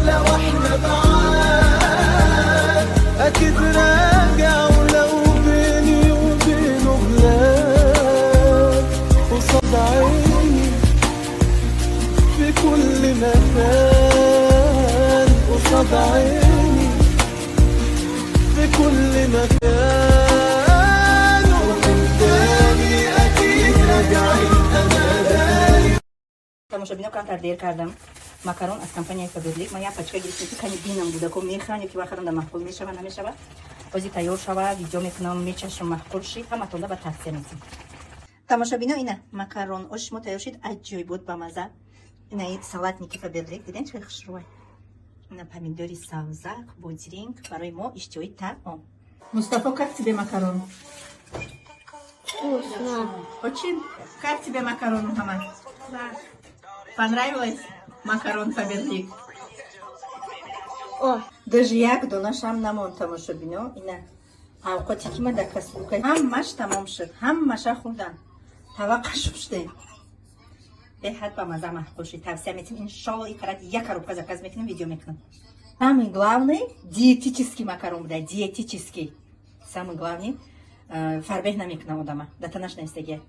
لو احنا بعاد اكيد راجع، ولو بيني وبينه بلاد، قصاد عيني في كل مكان، قصاد عيني في كل مكان، ومن تاني اكيد راجعين، انا داري. Тамошобино, камтар дер кардам. Макарон аз компанияи Фаберлик ман як пачка гирифтем, ки кани бинам, будако мехӯранд ё ки вархадам да маъқул мешава, намешава. Ози тайёр шава, видео мекунам, мечашам. Маъқул шид, ҳаматонда ба тавсия метим. Тамошобино, ина макарон ош шумо тайёр шид, аҷоиб буд, ба маза. Ина салатники Фаберлик, дидем, чӣ хушрӯй. Ина помидори савзак, бодиринг, барои мо иштиҳои таом. Мустафо, как тебе макарон? Вкусно. Очень. Как тебе макарон, Мухаммад? Понравилось макарон Фаберлик? О, Даже як донашам намон, тамошобино. Ина авқоте ки ма дар кастрюлка, ҳамаш тамом шуд, ҳамаша хӯрдан, таваққа шуштем. Беҳад ба маза, маъқул шуд, тавсия метим. Иншолло, и карат як коробка заказ мекунем, видео мекунам. Самый главный, диетический макарон буда, диетический. Самый главный, фарбеҳ намекунам одама, да танаш навистагия.